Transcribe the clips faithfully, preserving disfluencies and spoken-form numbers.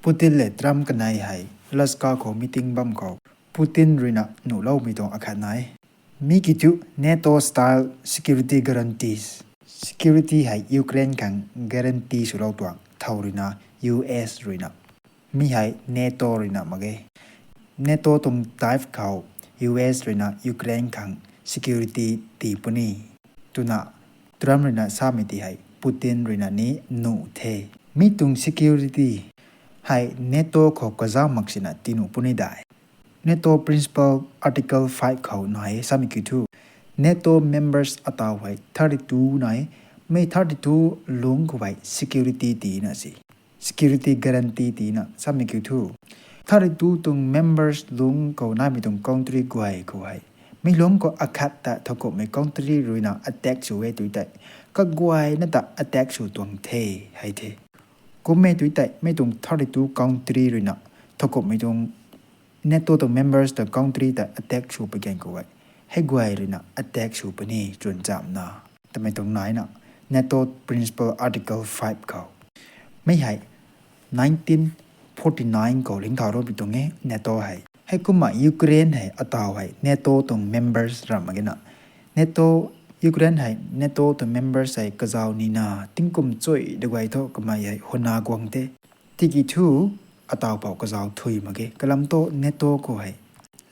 Putin le Trump kanei hei Alaska khou meeting bam khou Putin ruina nuhloumei tuang akhat nai. Mi kiu thu NATO style security guarantees. Security hei Ukraine khang guarantee swlou tuang thow ruina U S ruina. Mi hei NATO ruina mak ge. NATO tuang type khou U S ruina Ukraine khang security tii puni twna Trump ruina samei ti hei Putin ruina ni nuh the. Mi tuang security hei NATO khou kazauh mak sina tii nuh puni dai. NATO principle article five khou nai samei kiu thu, NATO members ataw hei thirty two nai, mi thirty two lungc khou hei security tiina si. Security guarantee tiina samei kiu thu, thirty two tuang members lungc khou naimei tuang country guay khou hei, mi lungc khou akhat ta thowkumhmei country ruina attack sw e tu tei, kaguayna ta attack sw tuang the, hei the. Kummei tu tei mi tuang thirty two country ruina thowkumhmei tuang NATO tuang members ta country ta attack sw pui gan khou hei, hei guay ruina attack sw puni chwn chamna twmei tuang naina, NATO principle article five khou. Mi hei nineteen forty nine khou ringcthau ro pi tuang e NATO hei. Heikumna Ukraine hei ataw hei NATO tuang members ram mak ge na. NATO, Ukraine hei NATO tuang members hei kazauh nina tingkum chui de guay thu kamei hei hwna guang the. Tiki thu ataw pou kazauh thui mak ge. Kalam thu NATO khou hei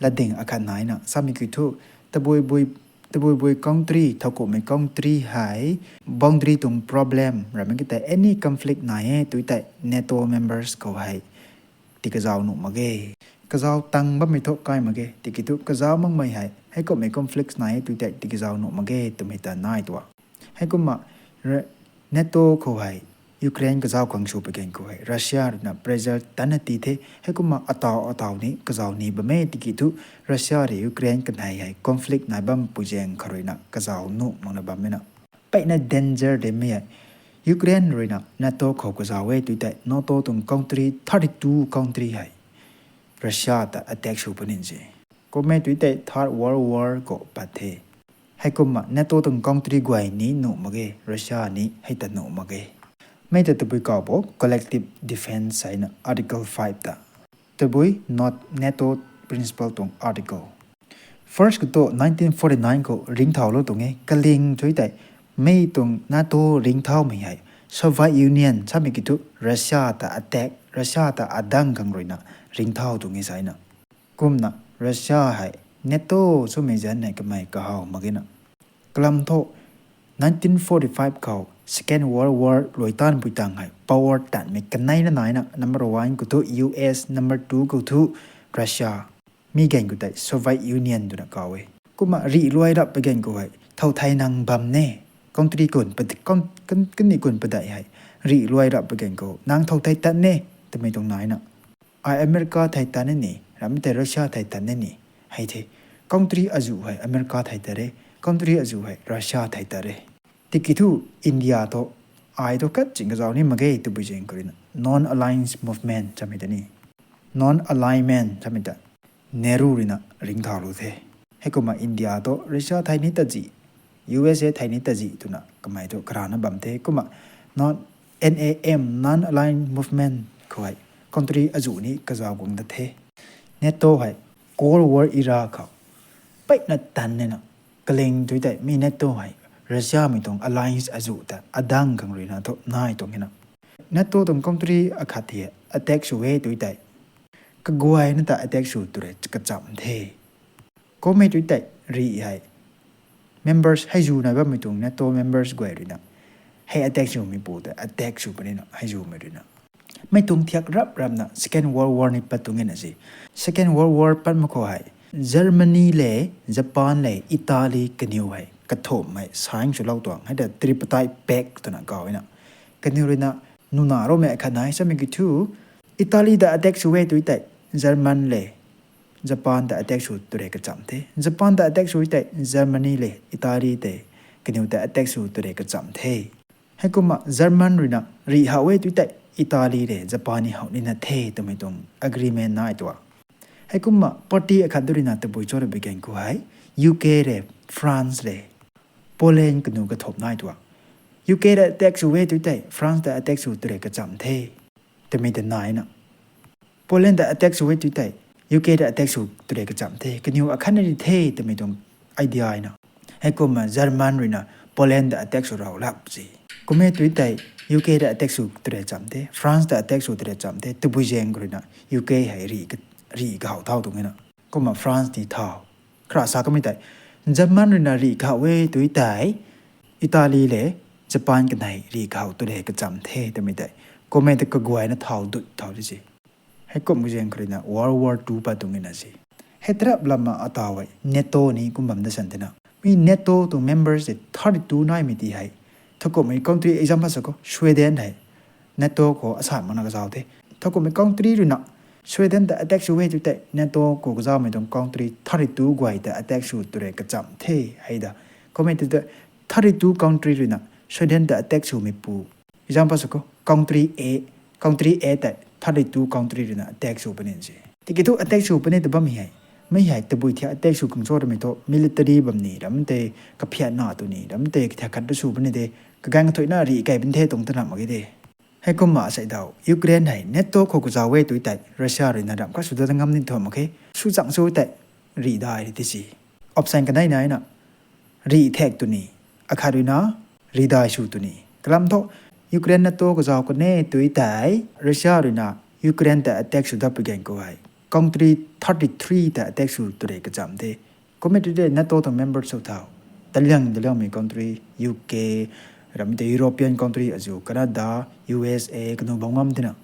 latding akhat naina samei kiu thu, tabui bui, tabui bui country, thowkumhmei country hei boundary tuang problem ram mak ge tei any conflict nai e tu tei NATO members khou hei ti kazauh nuh mak ge. Kazauh tang bammei thu kai mak ge. Tiki thu kazauh makmei hei heikumhmei conflicts nai e tu tei ti kazauh nuh mak ge twmei ta nai tua. Heikumna NATO khou hei Ukraine kazauh khang sw pui gan khou hei Russia ruina pressure tanna ti the. Heikumna ataw ataw ni kazauh ni bam e tiki thu Russia rui Ukraine kanei hei conflict nai bam pui zaeng khou ruina kazauh nuh makna bammei na. Mpeyna danger de mei hei Ukraine ruina NATO khou kazauh e tu tei NATO tuang country thirty two country hei Russia ta attack sw puni se. Kummei tu tei Third World War khou pat the. Heikumna NATO tuang country guay ni nuh mak ge, Russia ni hei ta nuh mak ge. Mi ta tabui kau bo collective defense haina article five ta. Tabui not NATO principle tuang article. First khou tu nineteen forty nine khou ringcthau lou tuang e, kaling tu tei mi tuang NATO ringcthaumei hei Soviet Union samei kiu thu Russia ta attack, Russia ta adang khang ruina ringcthau tuang e saina. Kumna Russia hei NATO swmei zanc hei kamei kahaw mak ge na. Kalam thu nineteen forty five khou Second World War luai tan pui tang hei power tanmei kaneina naina number one khou thu U S, number two khou thu Russia. Mi gan khou tei Soviet Union twna kau e. Kumna rih luai rap pui gan khou hei thow thei nang bam ne. Country kun pad-, kan-, kan-, kani kun padeih hei rih luai rap pui gan khou nang thow thei tat ne twmei tuang naina. Ai America thei tat ne ni, ramei tei Russia thei tat ne ni, hei the. Country azuh hei America thei tat re, country azuh hei Russia thei tat re. Tiki thu India thu ai thu kat ching kazauh ni mak ge twpui zaeng khou ruina non-alliance movement samei ta ni, non-alignment samei ta Nehru ruina ringcthau lou the. Heikumna India thu Russia thei ni tazi, U S A thei ni tazi twna kamei thu karana bam the. Kumna non-, N A M, non-aligned movement khou hei country azuh ni kazauh guang dat the. NATO hei Cold War era khou mpeyna tan nina kaling tu tei mi NATO hei Russia mei tuang alliance azuh ta adang khang ruina thu nai tuang e na. NATO tuang country akhat hei attack sw e tu tei kaguayna ta attack sw tu re kacham the. Kummei tu tei rih hei members hei zu nai bammei tuang NATO members guay ruina hei attack swmei pu ta attack sw puni na hei zumei ruina. Mi tuang thiak rap rapna Second World War ni pat tuang e na si. Second World War pat mak khou hei Germany le, Japan le, Italy kaniw hei kathumhmei sign swlou tuang hei ta Tripartite Pact twna kau e na. Kaniw ruina nuna romei akhat nai samei kiu thu Italy ta attack sw e tu tei German le Japan ta attack sw tu re kacham the. Japan ta attack sw tei Germany le Italy tei kaniw ta attack sw tu re kacham the. Heikumna German ruina rih how e tu tei Italy le Japan ni how nina the twmei tuang agreement nai tua. Heikumna party akhat du ruina tabui cho ra pui gan khou hei U K le, France le, Poland kaniw kathumh nai tua. U K ta attack sw e tu tei France ta attack sw tu re kacham the twmei ta naina. Poland ta attack sw e tu tei, U K ta attack sw tu re kacham the. Kaniw akhatna ri the twmei tuang idea na. Heikumna German ruina Poland ta attack sw rau lap si. Kume tu tei, U K ta attack sw tu re cham the, France ta attack sw tu re cham the, tabui zaeng ruina U K hei ri ka, ri kahau thau tuang na. Kumna France ni thau. Khara sa kamei tei, German ruina ri kahau e tu tei, Italy le Japan kanei ri kahau tu re kacham the twmei tei. Kume ta kaguayna thau dut thau di si. Heikumna zaeng khou ruina World War Two pat tuang na si. Hei tarap lama ataw hei NATO ni kum bam da san the na. Mi NATO tuang members tei thirty two naimei ti hei, thakumhmei country example sa khou Sweden hei NATO khou asan makna kazau the. Thakumhmei country ruina Sweden ta attack sw e tu tei, NATO khou kazawmei tuang country thirty two guay ta attack sw tu re kacham the. Hei da, kume tu tei, thirty two country ruina Sweden ta attack swmei pu, example sa khou country A, country A tei thirty two country ruina attack sw puni si. Tiki thu attack sw puni ta bammei hei, mei hei tabui thiak attack sw khang cho ramei thu military bam ni ram tei, kaphiatna tu ni ram tei, kathiak khat ta sw puni de, kagang kathuina ri kai pun the tuang ta ram mak ge de. Heikumna asei daw Ukraine hei NATO khou kazaw e tu tei Russia ruina ramh khat sw dat ngam ni thu mak khe, sw chang sw tei ri dai ri ti si. Option kanei naina, ri thek tu ni, akhat ruina ri dai sw tu ni. Kalam thu Ukraine NATO kazaw kan e tu tei Russia ruina Ukraine ta attack sw dat pui gan khou hei, country thirty three ta attack sw tu re kacham the. Kume tu tei NATO tuang member sw thau, taliang taliangmei country, U K, ramei tei European country azu, Canada, U S A, kanu bam ngam tina.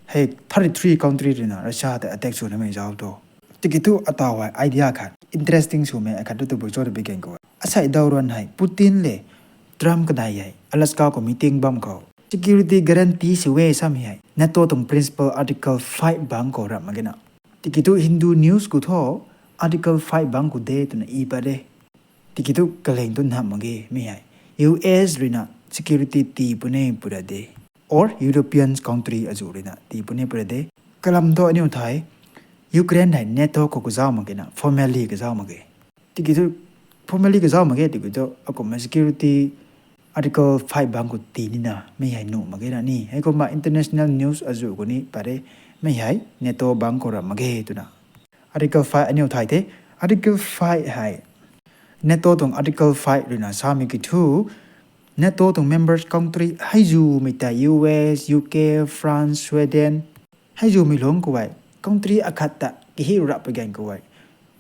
Hei thirty three country ruina Russia ta attack sw namei zau thu. Tiki thu ataw hei idea khat, interesting swmei akhat tu tabui cho ta pui gan khou, asei daw ruan hei Putin le Trump kanei hei Alaska khou meeting bam khou security guarantee sw e samei hei NATO tuang principle article five bang khou ramh mak ge na. Tiki thu Hindu news khou thu article five bang khou de twna i pat de. Tiki thu kaleng tu nhamh mak ge mei hei, U S ruina security tii puni pura de, or European country azu ruina tii puni pura de. Kalam thu aniu thei Ukraine hei NATO khou kazaw mak ge na, formally kazaw mak ge. Tiki thu formally kazaw mak ge tiki thu akumna security article five bang khou tii nina mei hei nuh mak ge na ni. Heikumna international news azu khou ni pat re, mei hei NATO bang khou ramh mak ge twna. Article five aniu thay the. Article five hei, NATO tuang article five ruina samei ki thu, NATO tuang members country heizumei tei U S, U K, France, Sweden, heizumei lungc khou hei country akhat ta kahi rap pui gan khou hei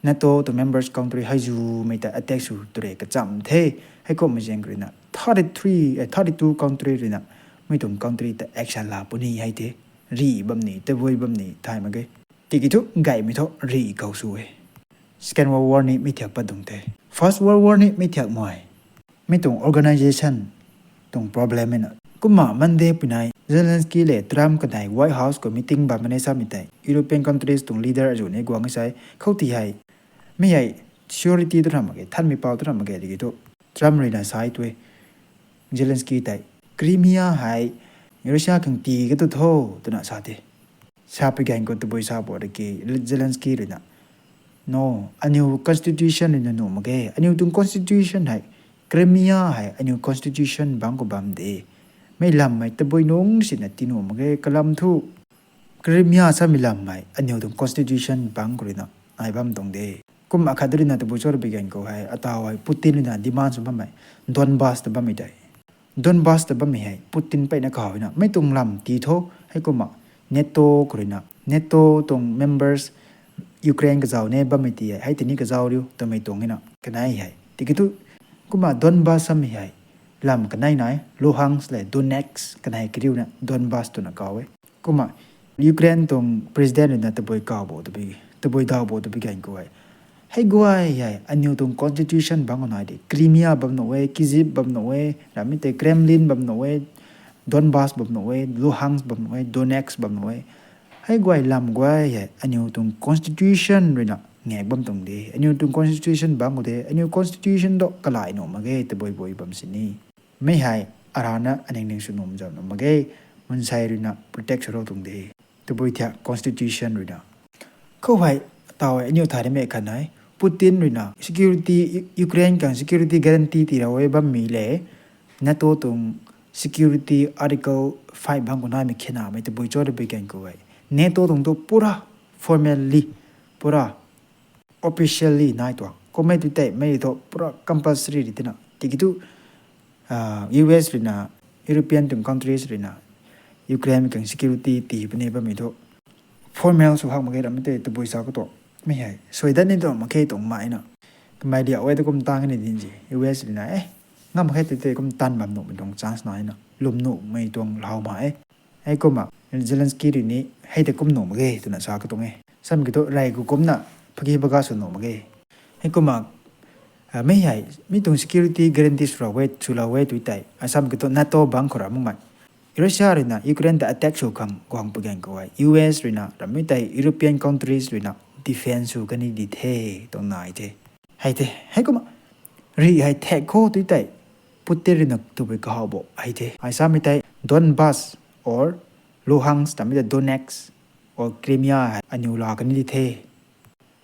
NATO tuang members country heizumei ta attack sw tu re kacham the. Heikumhmei zaeng ruina thirty three, eh, thirty two country ruina mei tuang country ta action la puni hei the. Ri bam ni, tabui bam ni thay mak ge. Tiki thu gaymei thu ri khou sw e. Second World War ni mei thiak pat dung the. First World War ni mei thiak mai. Mei tuang organisation tuang problem e na. Kumna Monday puinai Zelensky le Trump kanei White House khou meeting bam mane samei tei European countries tuang leader azu ni guang sai khou ti hei, mei hei surety tu ramh mak ge, thanmei pau tu ramh mak ge tiki thu Trump ruina sai tu e. Zelensky tei Crimea hei Russia khang tii ka tu tho twna sa the. Sa pui gan khou tabui sa bo de ki, Zelensky ruina, no, aniu constitution ruina nuh mak ge, aniu tuang constitution hei, Crimea hei aniu constitution bang khou bam de. Mei lam hei tabui nungc sina tii nuh mak ge, kalam thu Crimea samei lam hei aniu tuang constitution bang khou ruina nai bam tuang de. Kumna akhat ruina tabui cho ta pui gan khou hei, ataw hei Putin ruina demand sw bammei Donbas ta bammei tei, Donbas ta bammei hei Putin peyna kaw na, mei tuang lam tii tho, heikumna NATO khou ruina, NATO tuang members Ukraine kazaw ne bammei ti hei, hei tini kazaw riu twmei tuang na kanei hei. Tiki thu, kumna Donbas samei hei lam kanei nai, Luhansk le Donetsk kanei kariuna Donbas twna kaw e. Kumna Ukraine tuang president ruina tabui kaw bo, tabui daw bo ta pui gan khou hei, hei guay hei aniu tuang constitution bang khou nai de, Crimea bam nuh e, Kyiv bam nuh e, ramei tei Kremlin bam nuh e, Donbas bam nuh e, Luhansk bam nuh e, Donetsk bam nuh e. Hei guay lam guay hei aniu tuang constitution ruina ngak bam tuang de, aniu tuang constitution bang khou de, aniu constitution tu kalai nuh mak ge tabui bui bam sini. Mei hei arana aning ning sw nuh zam nuh mak ge, mansei ruina protect sw rou tuang de. Tabui thiak constitution ruina. Khou hei, taw hei aniu thay nimei khat nai, Putin ruina security, Ukraine khang security guarantee tii rau e bammei le, NATO tuang security article five bang khou naimei khenamei tabui cho ta pui gan khou hei, NATO tuang thu pura formally, pura officially nai tuang kummei tu tei mei thu pura compulsory ri tina. Tiki thu US ruina, European tuang countries ruina Ukraine khang security tii puni bammei thu formal sw hak mak ge rammei tei tabui sa khou tu mei hei suai dat ni tuang mak khe tuang maina. Kamei liau e tu kum tang ni din si US ruina e ngam mak khe tu tei kum tan bam nuhmei tuang chance naina lwm nuhmei tuang lau ma e. Heikumna Zelensky rui ni hei tei kum nuh mak ge twna sa katuang e. Sam ki thu rey khou kumna phaki baga sw nuh mak ge. Heikumna mei hei mi tuang security guarantee swlou e, swlou e tu tei asam ki thu NATO bangc khou ra makmei Russia ruina Ukraine ta attack sw khang guang pui gan khou hei US ruina rammei tei European countries ruina defense sw kani di the tuang nai the. Hei the heikumna rih hei thek kho tu tei Putin ruina tabui kahaw bo hei the. Ai samei tei Donbas or Luhansk tamei tei Donetsk or Crimea hei aniw la kani di the.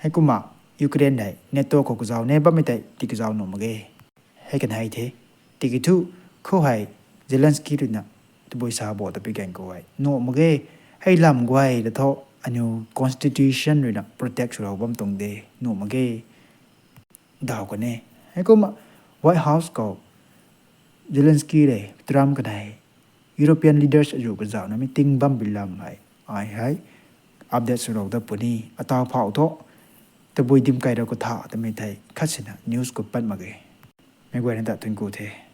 Heikumna Ukraine hei NATO khou kazau ne bammei tei ti kazau nuh mak ge. Hei kan hei the. Tiki thu khou hei Zelensky ruina tabui sa bo ta pui gan khou hei nuh mak ge. Hei lam guay ta thu aniw constitution ruina protect swlou bam tuang de nuh mak ge. Daw kan e. Heikumna White House khou Zelensky le Trump kanei European leaders azu kazauhna meeting bam bi lam hei ai hei update swlou dat puni. Ataw phau thu tabui dim kai rau khou tha tamei thei khat sina news khou pat mak ge. Meic guayna ta thuanc ku the.